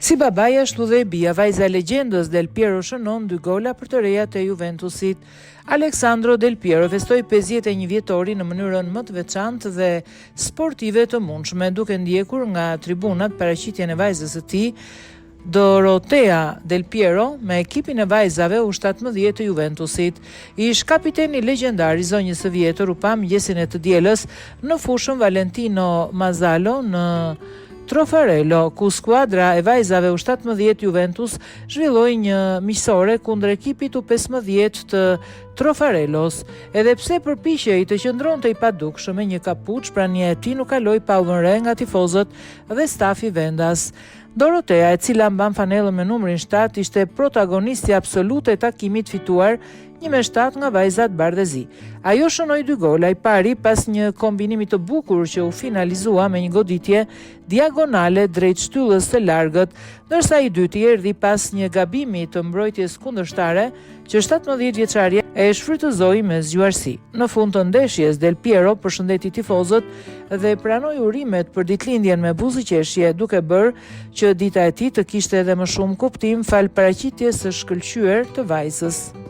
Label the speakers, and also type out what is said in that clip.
Speaker 1: Si babai ashtu dhe e bija, vajza e legjendës Del Piero shënon dy gola për të rejat e Juventusit. Alessandro Del Piero festoi 51 vjetorin në mënyrën më të veçantë dhe sportive të mundshme, duke ndjekur nga tribunat paraqitjen e vajzës së tij, Dorotea Del Piero me ekipin e vajzave U17 të Juventusit. Ish kapiteni legjendar i Zonjës së Vjetër u pa mëngjesin e të dielës në fushën Valentino Mazallo në Trofarello, ku skuadra e vajzave U17 Juventus zhvilloi një miqësore kundër ekipit U15 të Trofarellos. Edhe pse përpiqej të qëndronte i padukshëm me një kapuç, prania e tij nuk kaloi pa u vënë re nga tifozët dhe stafi vendas. Dorotea, e cila mban fanellën me numrin 7, ishte protagonistja absolute e takimit fituar 1-7 nga vajzat bardhezi. Ajo shënoi dy gola, i pari pas një kombinimi të bukur që u finalizua me një goditje diagonale drejt shtyllës së largët, ndërsa i dyti erdhi pas një gabimi të mbrojtjes kundërshtare që 17 vjeçarja e shfrytëzoi me zgjuarsi. Në fund të ndeshjes, Del Piero përshëndeti tifozët dhe pranoi urimet për ditëlindjen me buzëqeshje, duke bërë që dita e tij të kishte edhe më shumë kuptim falë paraqitjes së shkëlqyer të vajzës.